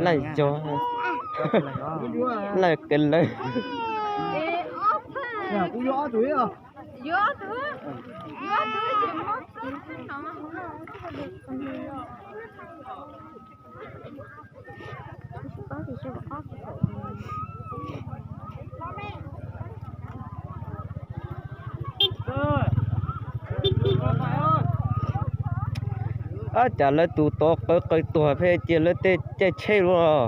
Laj yog, laj kawg lawm. Ab, cas lawv tus tod qawv qawg tuag pheej cia lawv tej caij tsheb luaj.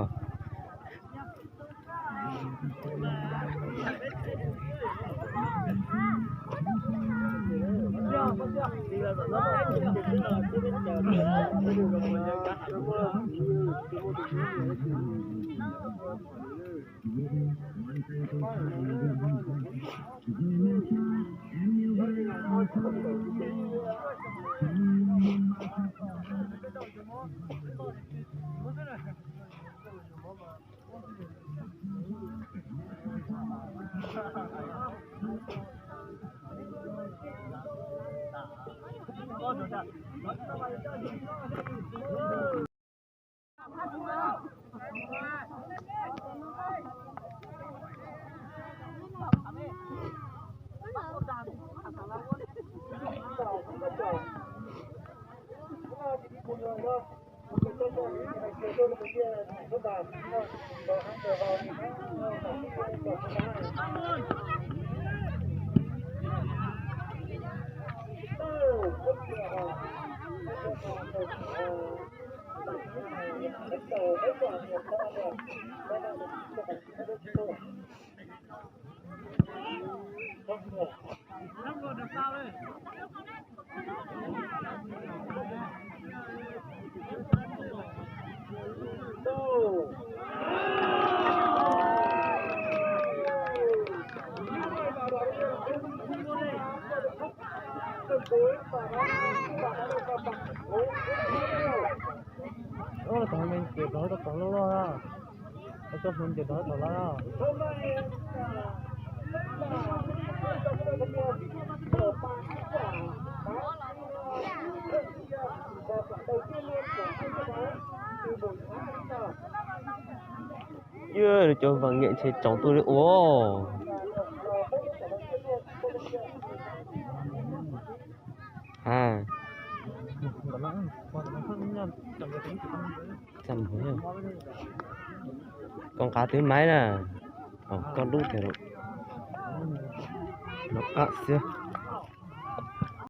Tod me ces tod tau tod loj loj, tau coj hluas ces tod tau loj loj. Yog cov vam ngeem ntshe tsaus ntuj li ua. Ha, koj nqa twb maiv na, koj lub tiag, no qab xwb.